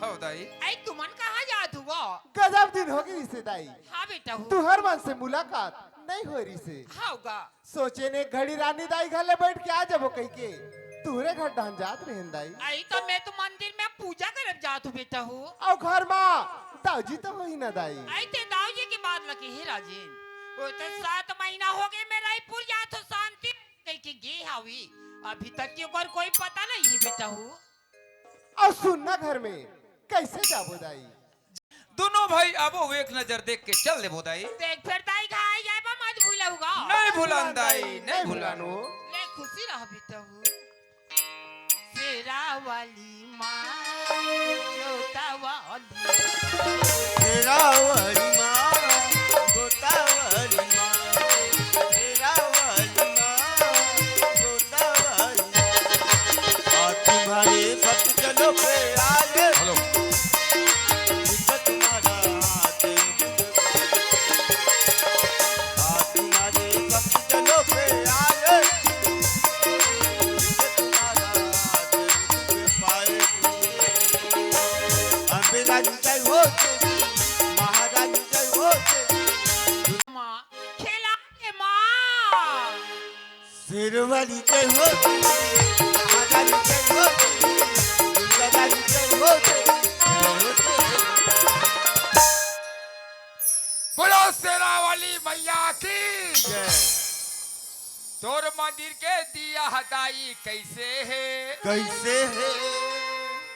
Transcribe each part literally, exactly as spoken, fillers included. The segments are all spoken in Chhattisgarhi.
हो दाई? अई तुमन कहाँ जात हुआ? गजब दिन हो गई से दाई। हाँ बेटा हो। तुहर मन से मुलाकात नहीं हो रही से। हाँ गा। सोचे ने घड़ी रानी दाई घर ले बैठ के आ जाबो कहिके तुहरे घर डहन जात रहेन दाई। अई तो मैं तो मंदिर में पूजा करब जात हूँ बेटा हो। अउ घर मा दाऊजी तो होही ना दाई। अई ते दाऊजी के बात लगे हे राजेन। वो तो सात महीना हो गए मैं रायपुर जात हूँ शांति कहिके गे हावी। अभी तक के ओकर कोई पता नहीं है बेटा हो। अउ सुन ना घर में कैसे जाबो दाई? दोनों भाई आबो, एक नजर देख के चल देबो दाई। देख फेर दाई घाई जाए बा मत भूलहू गा। नहीं भूलन दाई, नहीं भूलन हो। ले खुशी रह बेटा हो। शेरा वाली माँ, जोता वाली। शेरा वाली माँ, जोता वाली माँ, शेरा वाली माँ, जोता वाली माँ। आज तुम्हारे भक्त जनों पे आए। हेलो। आज तुम्हारा हाथ आज तुम्हारे भक्त जनों पे आए, तुम्हारा आशीर्वाद पाए। अम्बे रानी जय हो तेरी, महारानी जय हो तेरी। माँ, खेला के माँ। शेर वाली जय हो तेरी, महारानी जय हो तेरी, दुर्गा रानी जय हो तेरी, जय हो तेरी। बोलो शेरा वाली मैया की जय। तोर मंदिर के दिया हदाई कैसे है? कैसे है?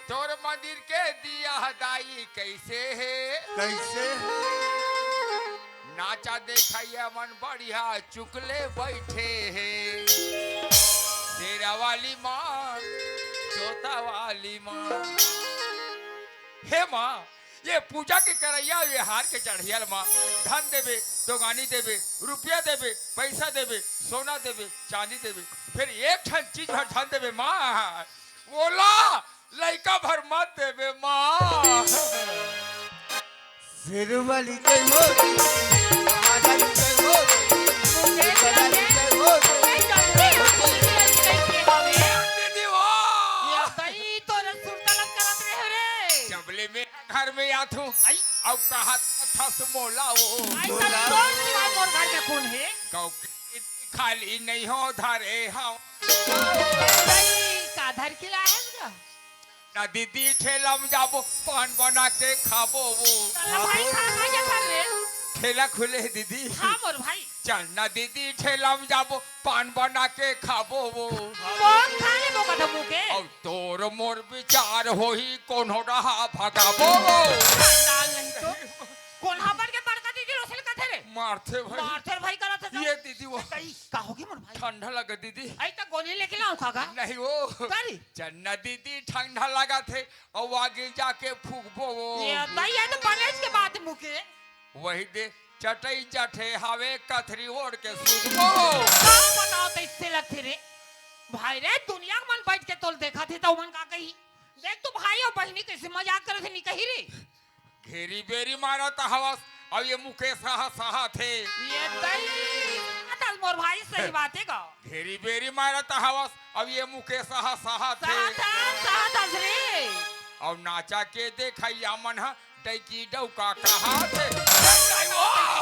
तोर मंदिर के दिया हदाई कैसे है? कैसे है? नाचा देखइया मन बढ़िया चुकले बैठे हे। शेरा वाली माँ, जोता वाली माँ। हे माँ, ये पूजा के करइया, ये हार के चढ़ियल माँ, धन देबे, दोगानी देबे, रुपया देबे, पैसा देबे, सोना देबे, चांदी देबे, फिर एक ठन चीज भर धन देबे माँ। ओला लइका भर मत देबे माँ। शेर वाली जय हो, महारानी जय हो, दुर्गा रानी जय हो। दीदी हो। ये तई तोरे सुरता लग करत रहे रे। जबले में घर में आथू। आई। अउ कहत थस मोला ओ। आई तब तोर सिवाय मोर घर में कौन है? कौ खाली नहीं हो धरे हम। तई का धर के लाए हैं? ना दीदी ठेला में जाबो, पान बना के खाबो वो। चल भाई, खा, खा, ये खा रे। ठेला खुले हे दीदी। हाँ, मोर भाई। चल ना दीदी ठेला में जाबो, पान बना के खाबो वो। कौन खा ले वो कदम मुके? अउ तोर मोर विचार होही, कोनो रहा भगाबो वो। खंडाल नहीं तो। कौन हाबर के बड़का दीदी रोसेल कथे रे? मारथे भाई। मारथे भाई करत हे तो। ये दीदी वो। कई, का होगे मोर भाई? ठंडा लगे दीदी। आई तो गोली लेके लाऊं खागा? नहीं वो। करी? चन्ना दीदी ठंडा लगा थे। अउ आगे जाके फूकबो वो। ये दाई, ये तो बनेच के बात मुके। वही दे, चटई चटे हावे, कथरी ओढ़ के सूतबो। का बताओ तो इससे लगथे रे। भाई रे, दुनिया के मन बैठ के तोल देखा थे तो मन का कही। देख तू भाई अउ बहिनी कैसे मजाक करे थे, नहीं कही रे। घेरी बेरी मारत हवस, अउ ये मुकेश हा सहा थे। ये दाई, अतल मोर भाई सही बात है गा। घेरी बेरी मारत हवस, अउ ये मुकेश हा सहा थे। सहा था, सहा था रे। अउ नाचा के देखइया मन ह डैकी डौका कहा थे। कैसे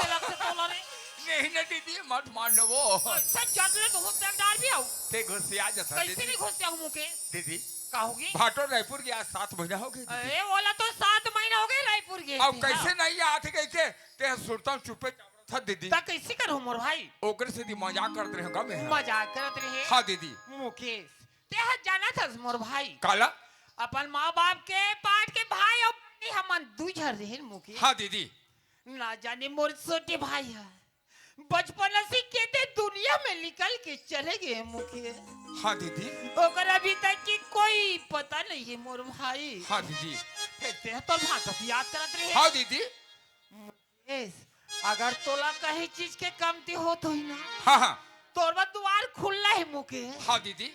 लगथे तोला रे? नहीं ना दीदी, मत मानबो। अच्छा, जट ले तो होते डाल भी आऊ। ते घुसिया जता कैसे दीदी। नहीं घुसिया हूँ मुके? दीदी। का होगे? भाटो रायपुर गया, सात महीना हो गए दीदी। अरे, ओला तो सात महीना हो गए रायपुर गए अब थे, कैसे हाँ। नहीं आत गए के? ते सुरता चुप्पे था दीदी। ता कैसे करो मोर भाई? ओकरे से दी मजाक करत रहे गा मैं। मजाक करत रहे? हाँ दीदी। मुकेश, ते ह जाना थस मोर भाई? काला? अपन माँ बाप के पाट के भाई अउ बहिनी हमन दू झन रहे मुकेश। हाँ दीदी। ना जाने मोर छोटे भाई ह बचपन से केते दुनिया में निकल के चले गए मुकेश। हाँ दीदी। ओकर अभी तक की कोई पता नहीं है मोर भाई। हाँ दीदी। ते तो भाटो की याद करत रहे। हाँ दीदी। मुकेश, अगर तोला कहीं चीज के कमती होत होई ना, हाँ, हाँ। तोर बर दुआर खुल्ला है मुकेश। हाँ दीदी।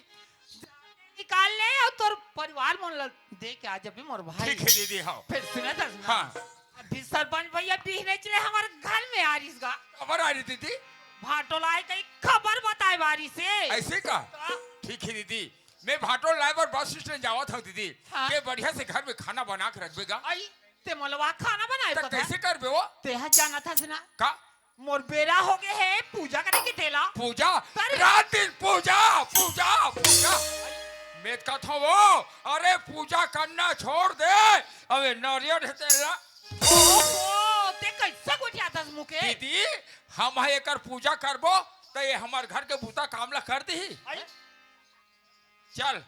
निकाल ले अउ तोर परिवार मन ला दे के आ जाबे मोर भाई। ठीक है दीदी, हाँ। फिर सुना था ना? हाँ। अभी सरपंच भैया बिहने चले हमर घर में आ रिस गा। खबर आ रही दीदी। भाटो ला आए कहीं खबर बताए बारी से। ऐसे का? का? ठीक है दीदी। मैं भाटो लाए बर बस स्टैंड जावत हंव दीदी। हाँ। ते बढ़िया से घर में खाना बना के रखबे गा। अई, ते मोला वहाँ खाना बनाए त कथा? कैसे करबे वो? ते ह जानत हस ना। का? मोर बेरा हो गए हे पूजा करे के तेला। पूजा? करे। रात दिन पूजा, पूजा, पूजा। मैं कहत हंव वो, अरे पूजा करना छोड़ दे। अबे नारियल हे तेला। ओहो, ते कैसे गोठियाथस मुके? दीदी, हम ह एकर पूजा करबो, त ये हमर घर के बूता काम ला कर दिही। अई। चल,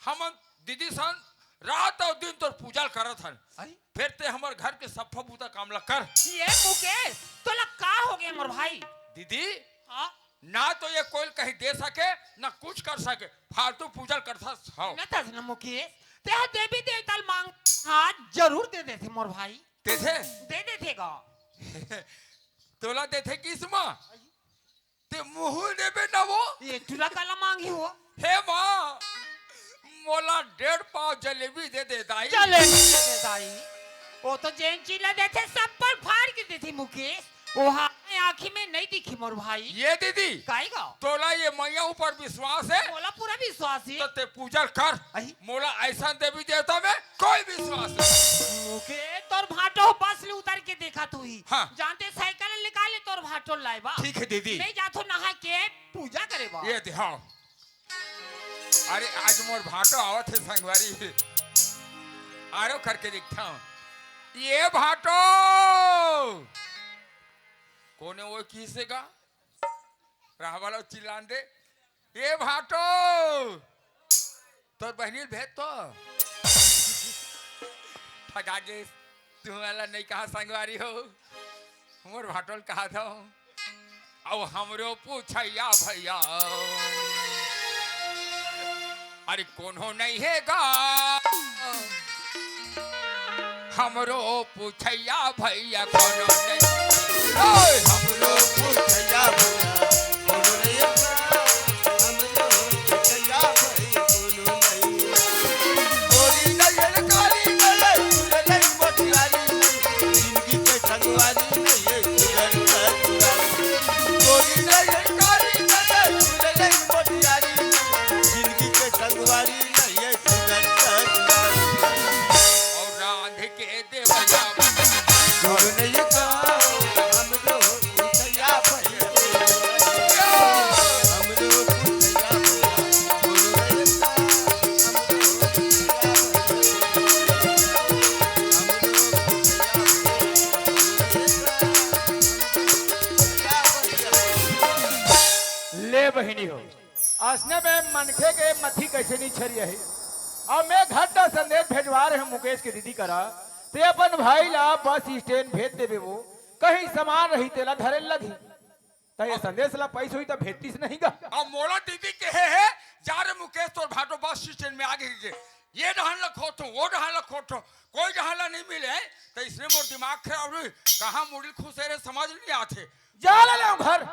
हमन दीदी सन रात अउ दिन तोर पूजा ल करत हन। अरे? फेर ते हमर घर के सफा बूता काम ला कर। ये मुकेश, तोला का हो गया मोर भाई? दीदी, हाँ? ना तो ये कोई ल कहीं दे सके, ना कुछ कर सके, फालतू पूजा ल करथस। हव। न तस न मुकेश, ते ह देवी देवता ल मांग, हाँ, जरूर दे देथे मोर भाई। देथे? दे देथे गा। तोला देथे किस माँ? ते मुहूँ देबे ना वो। ये टुरा काला मांगी हो? हे माँ, मोला डेढ़ पाव जलेबी दे दे दाई। जलेबी दे दे दाई। वो तो जेन चीज ला देथे, सब पर फाड़ के देथे मुकेश। वो हा आँखी में नहीं दिखी मोर भाई। ये दीदी, काई गा? तोला ये मैया ऊपर विश्वास हे? मोला पूरा विश्वास हे। तो ते पूजा कर। अही। मोला ऐसा देवी देवता में कोई विश्वास नहीं। मुके तोर भाटो बस ले उतर के देखा तू ही। हाँ। जानते साइकिल निकाले तोर भाटो लाए बा। ठीक है दीदी। मैं जाथो नहा के पूजा करे बा। ये दे, हाँ। अरे आज मोर भाटो आवत हे संगवारी। आरो करके देखता हूँ। ये भाटो। कोने वो किसे का? राहवाला चिल्लान दे, "ए भाटो, तोर बहिनी ल भेज तो।" ठगा गेस, तुमन ला नहीं कहा संगवारी हो, मोर भाटो ल कहा था। अब हमरो पूछैया भैया, अरे कोनो नहीं हे गा। हमरो पूछैया भैया कोनो नहीं। ओए! हमरो पूछैया भैया कोनो नहीं। हमरो पूछैया भैया कोनो नहीं। गोरी नजर काली नजर, नहीं मोतियारी नहीं। जिंदगी के संगवारी नहीं है, सुगर ससुरारी। गोरी नजर काली नजर, नहीं मोतियारी नहीं। जिंदगी के संगवारी नहीं है, सुगर ससुरारी। और रांध के देवया। सुन नहीं का, हम तो भैया भैया। हम तो भैया भैया। सुन नहीं का, हम तो भैया भैया। हम तो भैया भैया। ले बहिनी हो, असने में मनखे के मथी कैसे नहीं छरिया हे? अब मैं घंटा संदेश भेजवा रहे हूँ मुकेश के दीदी करा, ते अपन भाई ला बस स्टैंड भेज देबे, वो कहीं सामान रही तेला धरे लगही। त ये संदेश ला पैस होई त भेजतीस नहीं गा। अब मोला दीदी कहे हे, "जा रे मुकेश, तोर भाटो बस स्टैंड में आ गे, ये डहान ला खोटो, वो डहान ला खोटो, कोई डहान ला नहीं मिले।" त इसने मोर दिमाग खराब हुई, कहाँ मुड़ी खुश हे रे, समझ नहीं आथे। जा ले ले घर।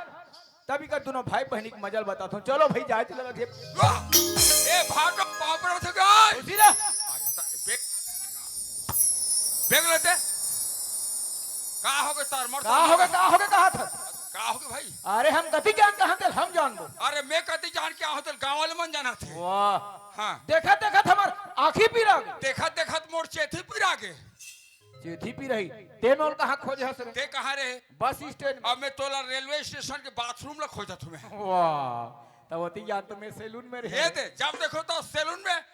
तभी कर दोनों भाई बहिनी के मजा ल बताथों। चलो भाई, जाए चला लगे। वाह! ए, भाटो पापड़ से गए। उसी रे। अरे, ता-, बेग, बेग लेते। का हो गए तार मर का हो गए, का हो गए, कहा था? का हो गए भाई? अरे, हम कति जान कहाँ थे, हम जान दो। अरे, मैं कति जान क्या होते, गाँव वाले मन जाना थे। वाह। हाँ। देखत देखत हमार आँखी पीरा गे। देखत देखत मोर चेथी पीरा गे। चेथी पीरा ही। ते मोल कहाँ खोजे हस रे? ते कहाँ रहे? बस स्टैंड में। अब मैं तोला रेलवे स्टेशन के बाथरूम ला खोजत हूँ मैं। वाह, तब होती याद तो मैं सैलून में रहे। ये दे, जब देखो तो सैलून में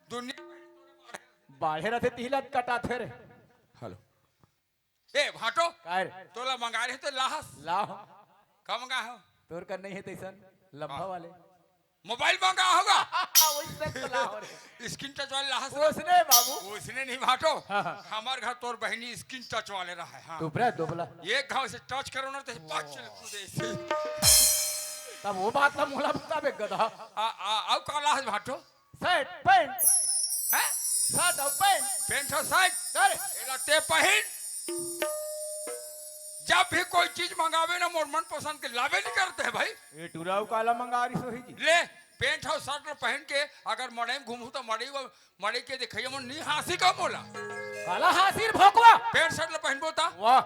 दुनिया बाढ़े रहते तिहिला कटा थे रे। हेलो। ए, भाटो। काय रे? तोला मंगा रहे तो लाहस। लाओ। का मंगा हो? तोर कर नहीं है तैसन, लंबा हाँ। वाले। मोबाइल मंगा होगा। वही सब तो लाओ रे। स्क्रीन टच वाले लाहस। उसने बाबू। उसने नहीं भाटो। हाँ, हाँ। हमार घर तोर बहिनी स्क्रीन टच वाले रहा है, हाँ। दुबला, दुबला। एक घाव से टच करो ना तो पाँच चले कूदे ऐसे। तब वो बात ना मोला बताबे गधा। आ, आ, आउ का लाहस भाटो? Shirt, pant. हैं? शर्ट और पैंट। पैंट और शर्ट? अरे। एला ते पहिन। जब भी कोई चीज मंगावे ना मोर मनपसंद के लावे नहीं करते है भाई। ए टुराऊ काला मंगा रही सोही जी। ले, पैंट और शर्ट ला पहिन के अगर मड़ई में घूमू तो मड़ई व-, मड़ई के देखइया मन नहीं हांसी का मोला। काला हांसी रे भोकवा। पैंट शर्ट ला पहिनबो ता। वाह।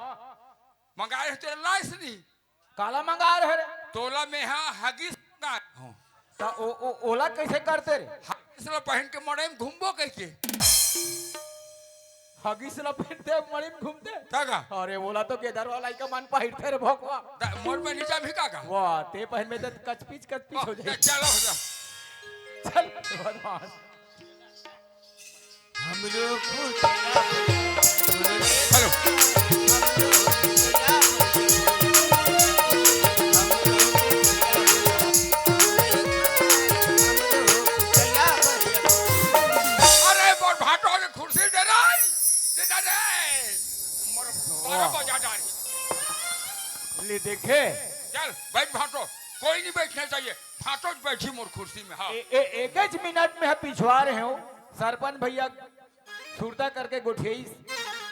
मंगाए रहे तेला लाइस नहीं। काला मंगा रहे रे? तोला में हा हगिस मंगा रहे हो। ता ओ, ओ, ओला कैसे करते रे? ला पहिन के मड़ई में घूमबो कहिके। हगिस ला पहिनते मड़ई में घूमते? का का? अरे, ओला तो गेदर वाला इका मन पहिरथे रे भोकवा। दा-, मोर में नहीं जाबे का का? वाह, ते पहिन में तो कचपिच, कचपिच हो जाए। चलो, हो जा। चल, बदमाश। हम लोग को हेलो। अरे, मोर भाटो के कुर्सी दे रहा है। दे दे रे। मोर बारह बजा डाली। ले देखे। चल, बैठ भाटो। कोई नहीं बैठना चाहिए। भाटो बैठी मोर कुर्सी में, हाँ। ए, ए, एकेच मिनट में हम पिछवा रहे हूँ। सरपंच भैया सुरता करके गोठियाईस,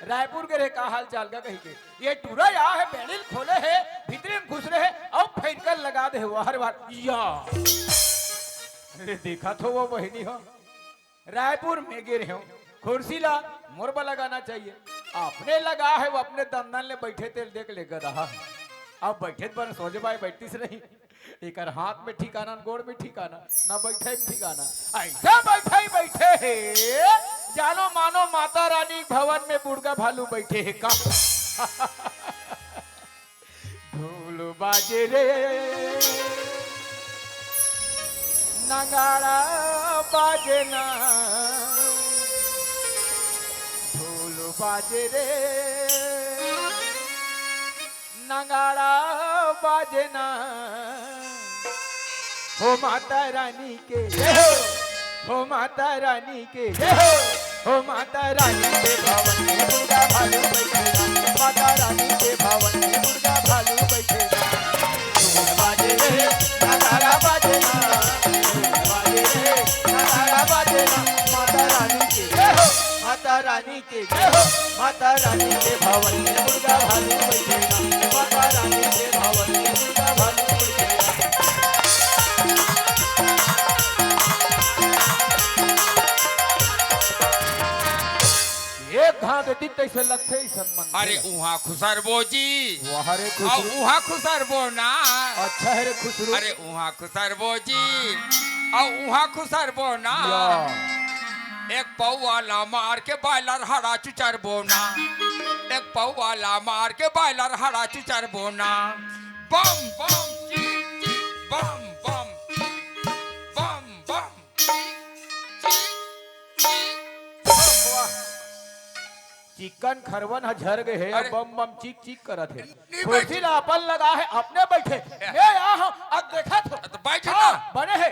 रायपुर गे रहे, का हाल चाल का कहिके। ये टूरा या हे, बेड़िल खोले हे, भीतरी में घुस रहे, अउ फेंकर लगा दे हे, वाहर वाहर, या। अरे देखा तो वो बहिनी हो, रायपुर में गे रहे हो, कुर्सी ला मोर बर लगाना चाहिए, अपने लगा हे, वो अपने दंदन ले बैठे तेल देख ले गधा। अब बैठे त बन सोझे बाय बैठतीस रही। एकर हाथ में ठिकाना, गोड़ में ठिकाना, ना बैठे में ठिकाना। ऐसा बैठे ही बैठे हे, जानो मानो माता रानी भवन में बुड़गा भालू बैठे हे का। ढोल बाजे रे, नगाड़ा बाजे ना, ढोल बाजे रे, नगाड़ा बाजे ना। हो माता रानी के जय हो, हो माता रानी के जय हो, हो माता रानी के भवन में दुर्गा भालू बैठे ना, माता रानी के भवन में दुर्गा भालू बैठे ना। ढोल बाजे रे, नगाड़ा बाजे ना, ढोल बाजे रे, नगाड़ा बाजे ना, माता रानी के जय हो, माता रानी के जय हो, माता रानी के भवन में दुर्गा भालू बैठे ना, माता रानी के भवन में दुर्गा भालू बैठे ना। एक घात दिन तैसे लगथे ही सम्मान। अरे उहाँ खुसरबो जी। वाह रे अउ खुसरू। उहाँ खुसरबो ना। अच्छा है रे खुसरू। अरे उहाँ खुसरबो जी। अउ उहाँ खुसरबो ना। या। एक पौवा ला मार के बॉयलर हड़ा चुचरबो ना। एक पौवा ला मार के बॉयलर हड़ा चुचरबो ना। बम बम चीक चीक बम बम चीक बम बम चीक चीक चीक। वाह। चिकन खरवन ह झर गे हे, अरे। बम बम चीक चीक करत हे। नहीं कुर्सी बैठे। ला अपन लगा हे, अपने बैठे। ए। मैं आ हूँ, अब देखत हो। तो बैठे हाँ, ना। बने हे।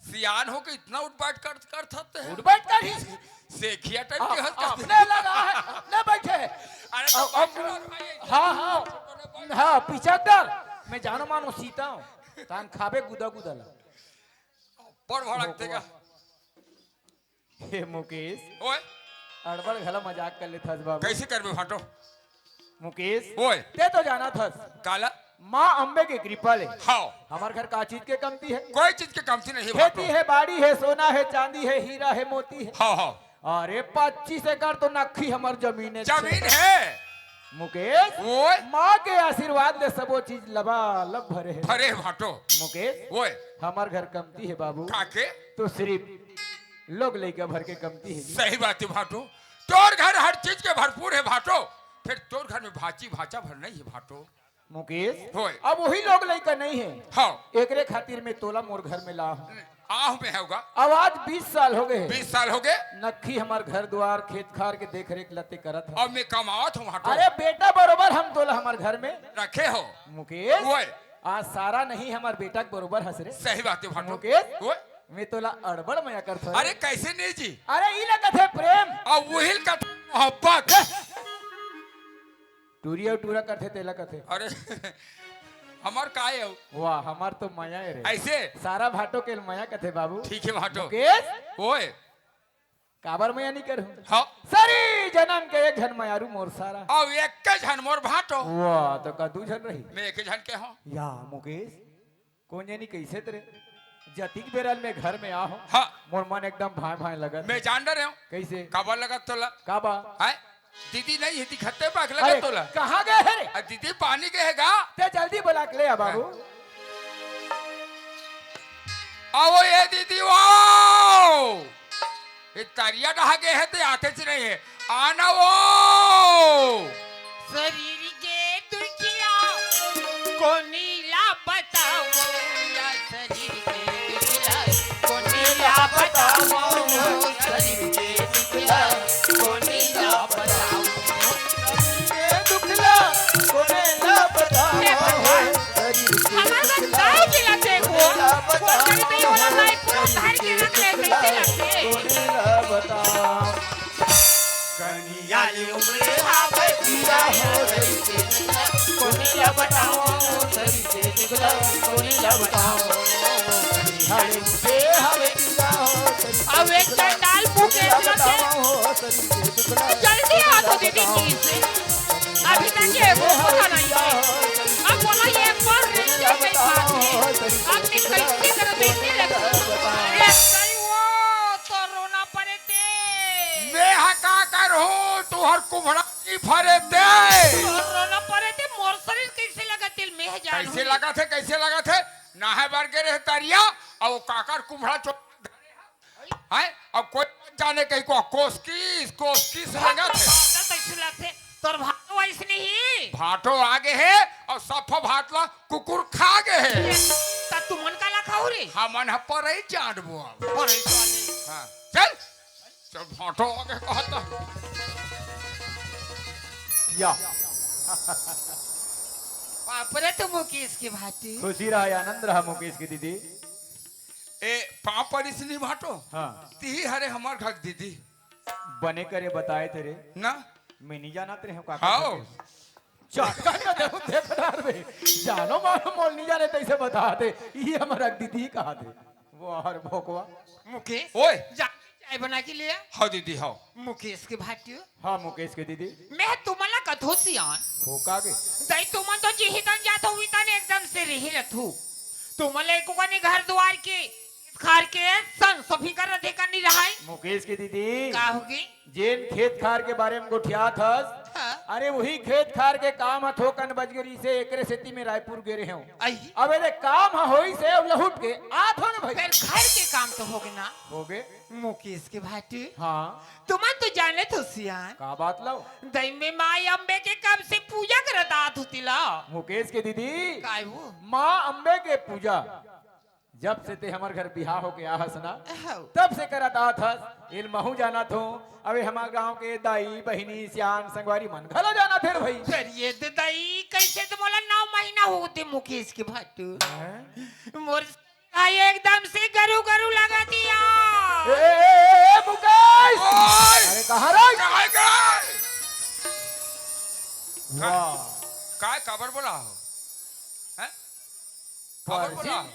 सियान हो के इतना उठ बैठ कर, कर सकते हैं। उठ बैठ कर ही। सेखिया टाइप के हंस करते अपने लगा हे, अपने बैठे हे। अरे तो अब, बैठ अब, ना भाई, ऐसे हाँ, हाँ। छोटे बैठ। हाँ, पिचकदार। मैं जानो मानो सीता हूँ। तान खाबे गुदा गुदा ला। बड़ भड़कते का। हे मुकेश, ओए। अड़बड़ घला मजाक कर लेथस बाबू। कैसे करबे भाटो? मुकेश, ओए। ते तो जानत हस। काला? माँ अम्बे के कृपा ले। हाँ। हमर घर का चीज के कमती है? कोई चीज के कमती नहीं है खेती भाटो। है, बाड़ी है, सोना है, चांदी है, हीरा है, मोती है। हाँ, हाँ। अरे पच्चीस एकड़ तो नक्खी हमर जमीन है। जमीन है। मुकेश, ओए। माँ के आशीर्वाद ले सबो चीज लबालब भरे है। भरे भाटो। मुकेश, ओए। हमर घर कमती है बाबू। काके? तो सिर्फ लोग लइका भर के कमती है जी। सही बात है भाटो, तोर घर हर चीज के भरपूर है भाटो, फिर तोर घर में भाची भाचा भर नहीं है भाटो। मुकेश, होय। अब वही लोग लइका नहीं है। हाँ। एकरे खातिर मैं तोला मोर घर में ला हूँ। आह में होगा। अब आज बीस साल हो गए हैं। बीस साल हो गए। नक्खी हमार घर द्वार खेत खार के देख रेख लते करत है। अब मैं कमावत हूँ भाटो। अरे बेटा बरोबर हम तोला हमार घर में रखे हो। मुकेश, होय। आज सारा नहीं हमार बेटा के बरोबर हंस रे। सही बात है भाटो। मुकेश, होय। मैं तोला अड़बड़ मया करत हूँ। अरे कैसे नहीं जी? अरे ई लगत है प्रेम। अब वही लगत मोहब्बत। टूरी अउ टूरा कथे तेला कथे। अरे हमार काय है? वाह, हमार तो मया है रे। ऐसे? सारा भाटो के मया कथे बाबू। ठीक है भाटो। मुकेश? ओए। काबर मया नहीं करूं? हाँ। सारी जन्म के एक झन मयारू मोर सारा। अब एक के झन मोर भाटो। वाह, तो का दू झन रही? मैं एक झन के हूँ। या मुकेश, कोन जनी कैसे तेरे जतिक बेरल में घर में आ हो। हाँ। मोर मन एकदम भाए भाए लगत मैं है। जान डरे हूँ। कैसे? काबर लगत तोला? काबा? है? दीदी नहीं है, दिखते पाक लगत अरे, तोला। कहाँ गए है रे? आ, दीदी पानी गए है गा? ते जल्दी बुला के ले आ बाबू। हाँ। आओ ये दीदी, आओ। तरिया डहा गे हे ते आतेच नहीं हे। आना वो। शरीर के दुखिया कोनी ला बताओ, या शरीर के दुखिया कोनी ला बताओ, शरीर के दुखिया कोनी ला बताओ, शरीर के दुखिया कोनी ला बताओ, हे भगवान, शरीर के हमार बस दुखिया गाँव जिला से कोनी वो, ला वो बताओ, करीब ही वाला माई पूरा शरीर धर के के रख ले, कैसे दुखिया लगते? कोनी ला बताओ। कनिया ले उमरे हावे पीरा हो रही से, कोनी ला बताओ, सही से निकला, कोनी ला बताओ। कनिया ले उमरे हावे पीरा हो रही से, अब एक चंडाल मुँह के कोनी ला बताओ, सही से निकला, जल्दी आ तो दीदी, please। अभी तक ये वो पता नहीं है। अब बोला ये एक बार रेंगे के साथ में। अब मैं कैसे करूँ, कैसे रखूँ? अरे सही वो तो रोना पड़े ते। मैं हा का करहूँ, तुहर कुम्हड़ा नइ फरे ते। तोर रोना परे ते, मोर शरीर कइसे लगत हे, मैं जानहूँ। कइसे लगत हे, कइसे लगत हे? नहाय बर गे रहे तरिया, अउ काकर कुम्हड़ा चो-, हैं? अउ कोई जाने कहीं को कोसकिस, कोसकिस लगत हे। बात कइसे लगत हे? तोर भाटो अइसने ही। भाटो आगे हे, अउ सफा भात ला कुकुर खा गे हे। त तुमन काला खाहू रे? हमन ह परई चाटबो अब। परई चाटबो। हाँ, चल। चल, भाटो आगे कहता। या। बाप रे, तो मुकेश के भाटी। खुशी रहा, आनंद रहा मुकेश के दीदी। ए, पाँव पड़िस नी भाटो। हाँ। तिही हरे हमर घर दीदी। बने करे बताए थे रे। ना। मैं नहीं जानत रहे हूँ काका हाओ। करके। चाकर न देहूं देख डार बे। जानो मानो मोल नहीं जाने तैसे बता दे। ये हमारा दीदी कहा दे। वो हर भोकवा। मुकेश, ओए। जा, चाय बना के ले आ। हाँ दीदी, हाँ। मुकेश के भाटियो। हाँ, मुकेश के दीदी। मैं तुमला कथो सियान। भोका के। दई तुमन तो जिही तन जात हो, उही तन एकदम से रही रथू। तुमला एको कनी घर द्वार के, खार के संसो फिकर रथे कनी रहाय। मुकेश के दीदी। का होगे? जेन खेत खार के बारे में गोठियात हस, हाँ। अरे वही खेत खार के काम ह थोकन बच गे रिहिसे, एकरे सेती में रायपुर गे रहे हूँ। आई। अब एदे काम ह होइसे, अब लहुट के आत हो ना भाई। फेर घर के काम तो होगे ना। होगे। मुकेश के भाटी। हाँ। तुमन तो जानत हो सियान। का बात लो? दई में माई अम्बे के कब से पूजा करत आत होती ला। मुकेश के दीदी। काय वो? माँ अम्बे के पूजा। जब से ते हमर घर बिहाव होके आहस ना, हव। तब से करत आत हस। एल महू जानत हूँ। अबे हमर गांव के दाई, बहिनी, सियान, संगवारी मन घलो जानत हे रे भाई। फेर ये दे दाई, कइसे तो बोला, नौ महीना होते मुकेश के भाटू। हैं? मोर भाई एकदम से गरू गरू लगा दिया। ए, ए, ए, ए, मुकेश! ओए! अरे कहाँ रे? कहाँ गए? वाह। काय काबर बोला हो? हैं? काबर परसी बोला हो?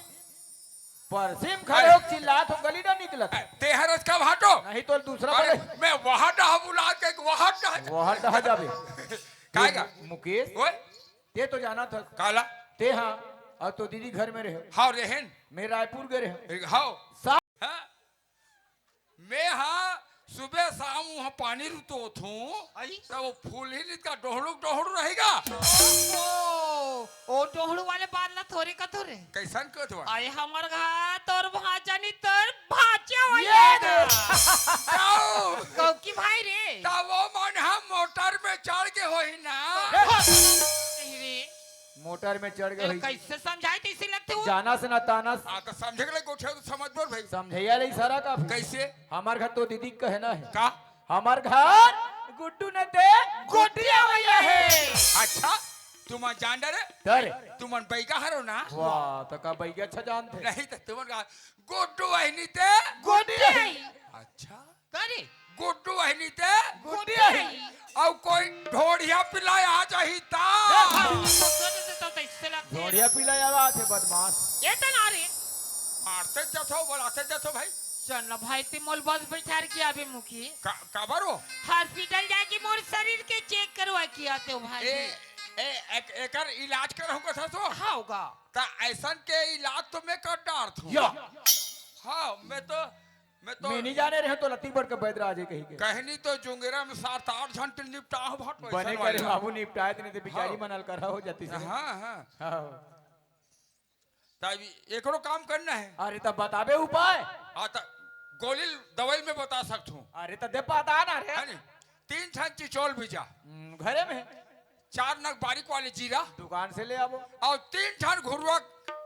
परसीम खड़े हो चिल्लात हो, गली ना निकलत। ए, तेहर का भाटो। नहीं तो दूसरा अरे, बोले। मैं वहाँ डहा बुला के वहाँ डहा। वहाँ डहा जाबे। काय का? मुकेश, ओए? ते तो जानत हस। काला? ते हाँ, अउ तो दीदी घर में रहे। हाँ, रहेन। मैं रायपुर गे रहे। हाँ। सा- हाँ। मैं हा सुबह शाम वहाँ पानी रुतोत हूँ, आई? तब वो फूल ही नित का डोहड़ू डोहड़ू रहेगा। ओ, ओ डोहड़ू वाले बात ला थोरे का थोरे। कैसन कहत हुआ? आए हमर घर तोर भांचा नी तोर भांचा ये वाले दे। ना। जाओ। कौकी भाई रे। तब वो मन हम मोटर में चढ़ के होही ना। नहीं रे। मोटर में चढ़ गए तेला होई। कैसे समझाए तैसे लगते हो? जानस ना तानस। आ, तो समझे के लिए गोठिया तो समझ बोल भाई। समझैया ले इशारा काफी। कैसे? हमार घर तो दीदी के कहना है। का? हमार घर गुड्डू ने ते गोटिया भैया है। अच्छा, तुम जान डरे? डरे। तुम बैगा हरो ना? वाह, तो का बैगा अच्छा जानते? नहीं तो तुम का गुड्डू वहिनी ते गोटिया। अच्छा। का रे? गुड्डू वहिनी ते? गुड्डू वहिनी। अउ कोई ढोढ़िया पिलाय आ जाही ता? ए, भाई, तो सोचे से तो तैसे लगते हैं। ढोढ़िया पिलाय आवा थे बदमाश। ये तो ना रे। मारते जथो, बोलाते जथो भाई। चल ना भाई, ते मोल बस बैठार के आबे मुखी। का, काबर हो? हॉस्पिटल जाके मोर शरीर के चेक करवा के आते हो भाई। ए, ए, एक, एकर इलाज करहूँ कथा सो? हाँ होगा। ता ऐसन के इलाज तो मैं कर डारत हूँ। या। हाँ, मैं तो मैं तो मैं नहीं जाने रहे तो लत्ती बढ़ के बैद राजे कही के। कहनी तो जुंगेरा में सात आठ झन निपटा हो भट बने करे बाबू निपटाए तने ते बिचारी हाँ। मनल करा हो जाती से। हाँ, हाँ। हाँ। तब एकरो काम करना है। अरे तब बताबे उपाय। हाँ, तब गोली दवाई में बता सकत हूँ। अरे त दे पता ना रे। है नी? तीन ठन चिचोल बीजा। हम्म, घरे में। चार नग बारीक वाले जीरा। दुकान से ले आबो। अउ तीन ठन घुरुवा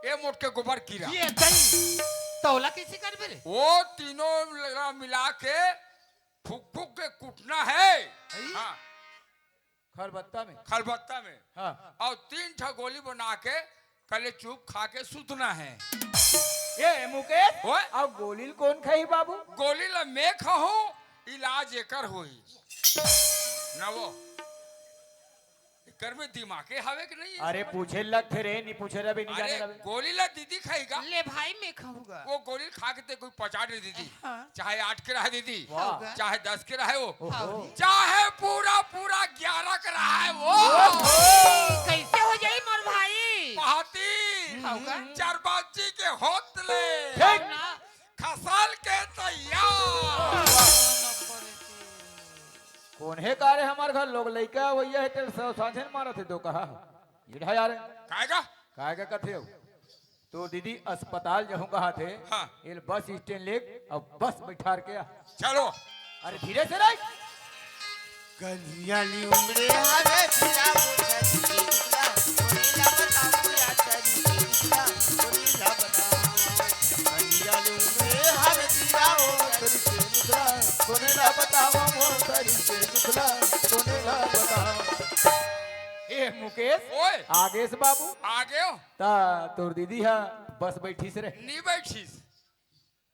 ए मोट के गोबर कीरा। ये दई। तौला कैसे करबे रे? वो तीनों ला मिला के फूक फूक के कूटना है। अई? हाँ। खलबत्ता में। खलबत्ता में। हाँ। अउ तीन ठा गोली बना के कले चुप खा के सुतना है। ए मुकेश, ओए? अब गोली ल कोन खाही बाबू? गोली ल मैं खाहूँ, इलाज एकर होही। ना वो। एकर में दिमागे हवे कि नहीं? अरे पूछे लगथे रे, नी पूछे रबे, नी जाने अरे रबे। गोली ला दीदी खाही का? ले भाई, मैं खाहूँगा। वो गोली खा के ते कोई पचा दे दीदी। हाँ। चाहे आठ के रहे दीदी, वाह। खाहूँगा। चाहे दस के रहे वो, ओहो। खाहूँगी। चाहे पूरा पूरा ग्यारह के रहे वो। ओहो। कैसे हो जाई मोर भाई? पहाती। खाहूँगा। चार बाजी के होत ले। ठीक। ना। खसल के तैयार। कोन हे का रे हमर घर लोग लइका वइया हे तेरे सा-, साझे न मारत हे दो कहा। ये ढा यार। काय का? काय का कथे हो? तो दीदी अस्पताल जहूँ कहा थे। हाँ। एल बस स्टैंड ले अब बस बैठार के आ। चलो। अरे धीरे से रे। कलियाली उमड़े हवे धीरा वो तरी के निकला, कोनी ला बताऊं या तरी के निकला, कोनी ला बताऊं। कलियाली उमड़े हवे धीरा वो तरी के निकला, कोनी ला बताऊं वो तरी के निकला, कोनी ला बताऊं। ए मुकेश, ओए। आगे से बाबू। आगे हो। ता तोर दीदी हा बस बैठीस रे। नी बैठीस।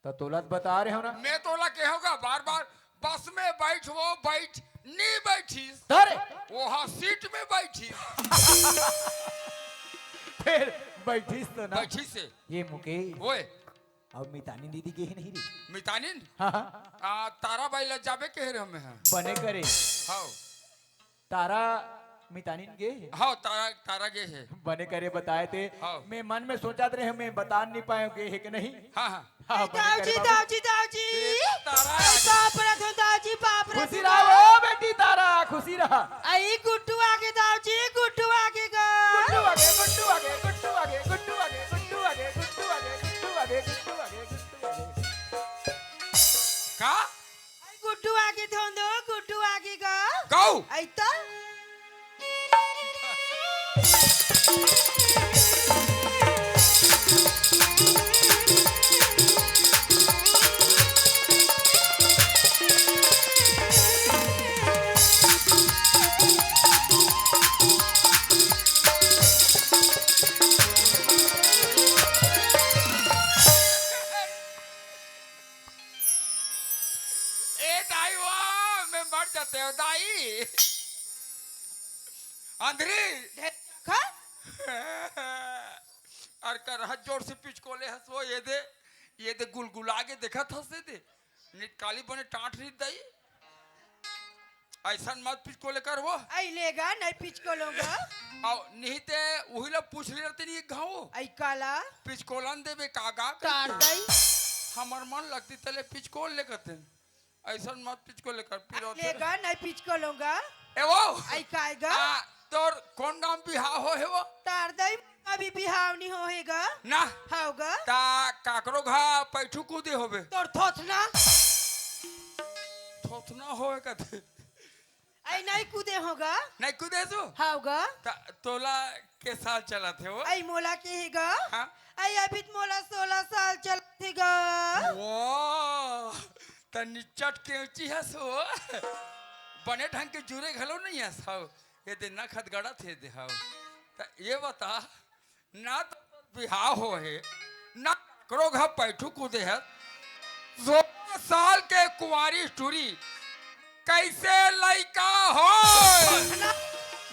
त तोला त बता रहे हो ना। मैं तोला कहेंव गा बार बार, बस में बैठ वो बैठ, नी बैठीस। तरे। वो हा सीट में बैठीस। फिर बैठीस तो ना। बैठीस से। ये मुकेश। ओए। अब मितानी दीदी गे हे नहीं रे? मितानिन? हाँ, हाँ। आ, तारा बाई ला जाबे कहे रहे हमें, हाँ। बने करे। हाँ। तारा मितानिन गे हे? हाँ, तारा, तारा गे हे। बने करे बताए थे। हाँ। मैं मन में सोचत रहे, मैं बता नहीं पाए गे हे कि नहीं। हाँ, हाँ। हाँ, बने करे दाऊ जी, बाबू। दाऊ जी, दाऊ जी। ए, तारा। अरे बाप रे, दाऊ जी, बाप रे, खुशी सुनो। रहा ओ बेटी तारा, खुशी रहा। आई गुड्डू आगे दाऊ जी, गुड्डू आगे गा। गुड्डू आगे, गुड्डू आगे, गुड्डू आगे। का? आई गुड्डू आगे धोंदो, गुड्डू आगे गा। गौ। आई तो। ए दाई वो, मैं मर जाते हो दाई। अंधरी। खा? अरे कर हाथ जोर से पिचकोले हंस वो, ये दे, ये दे गुलगुला के देखत हंस दे दे। निटकाली बने टांट रही दाई। ऐसन मत पिचकोले कर वो। आई लेगा, नहीं पिचकोलूंगा। आओ, नहीं ते उही ला पूछ ले रहते नहीं घाव। आई काला? पिचकोलन देबे का गा तार करके? दई। हमर मन लगती तले पिचकोल ले कहते। ऐसन मत पिचकोले कर, फिर आई होते। लेगा, नहीं पिचकोलूंगा। ए वो। आई कायगा? आ, तोर कौन नाम बिहाव हो हे वो? तार दई। अभी बिहाव नहीं होहे गा। ना। हाव गा। ता काकरो घा पैठू कूदे होबे। तोर थोथना। थोथना होए कथे। आई नहीं कूदे होगा। नहीं कूदे तू? हाव गा। ता तोला के साल चलत हे वो? आई मोला के हे गा। हाँ। आई अभी त मोला सोलह साल चलत हे गा। वाह, त निच्चट केंची हस वो। बने ढंग के जुरे घलो नहीं हस हाव। ये दे नखत गड़त हे दे हाव। त ये बता, ना तो बिहाव हो हे, ना काकरो घर पैठू कूदे हे। सोलह साल के कुंवारी टूरी कैसे लइका हो?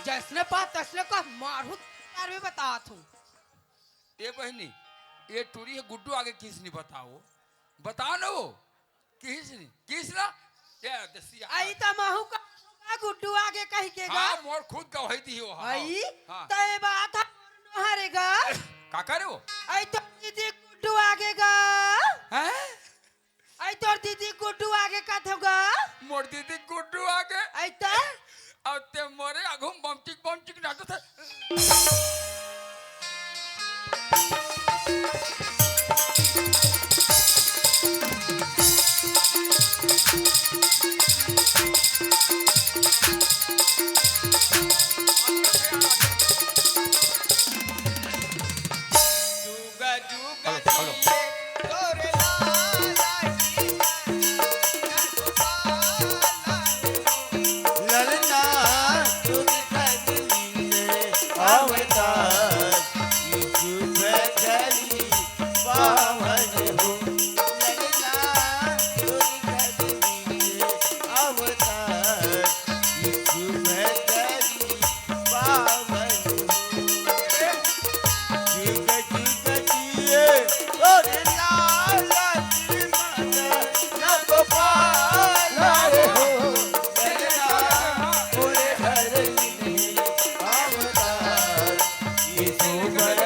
जैसने पा तैसने का मारू तार में बतात हूँ। ए बहिनी, ये टूरी हे गुड्डू आगे किस नहीं बताओ, बता ना वो। किहिस नी, किहिस ना? ये दसिया। आई त महू का, का गुड्डू आगे कहि के गा। हाँ, मोर खुद गवाही दी हो, हाँ, आई, हाँ। त ए बात ह, हरे गा। का करे वो? आई तोर दीदी गुड्डू आगे गा। हैं? आई तोर दीदी गुड्डू आगे कथो गा। मोर दीदी गुड्डू आगे? आई त? अब ते मोरे आगू म बमचिक बमचिक नाचत हे। गोपाल रे हो, सरना मोरे हरई अवतार। यीशु बर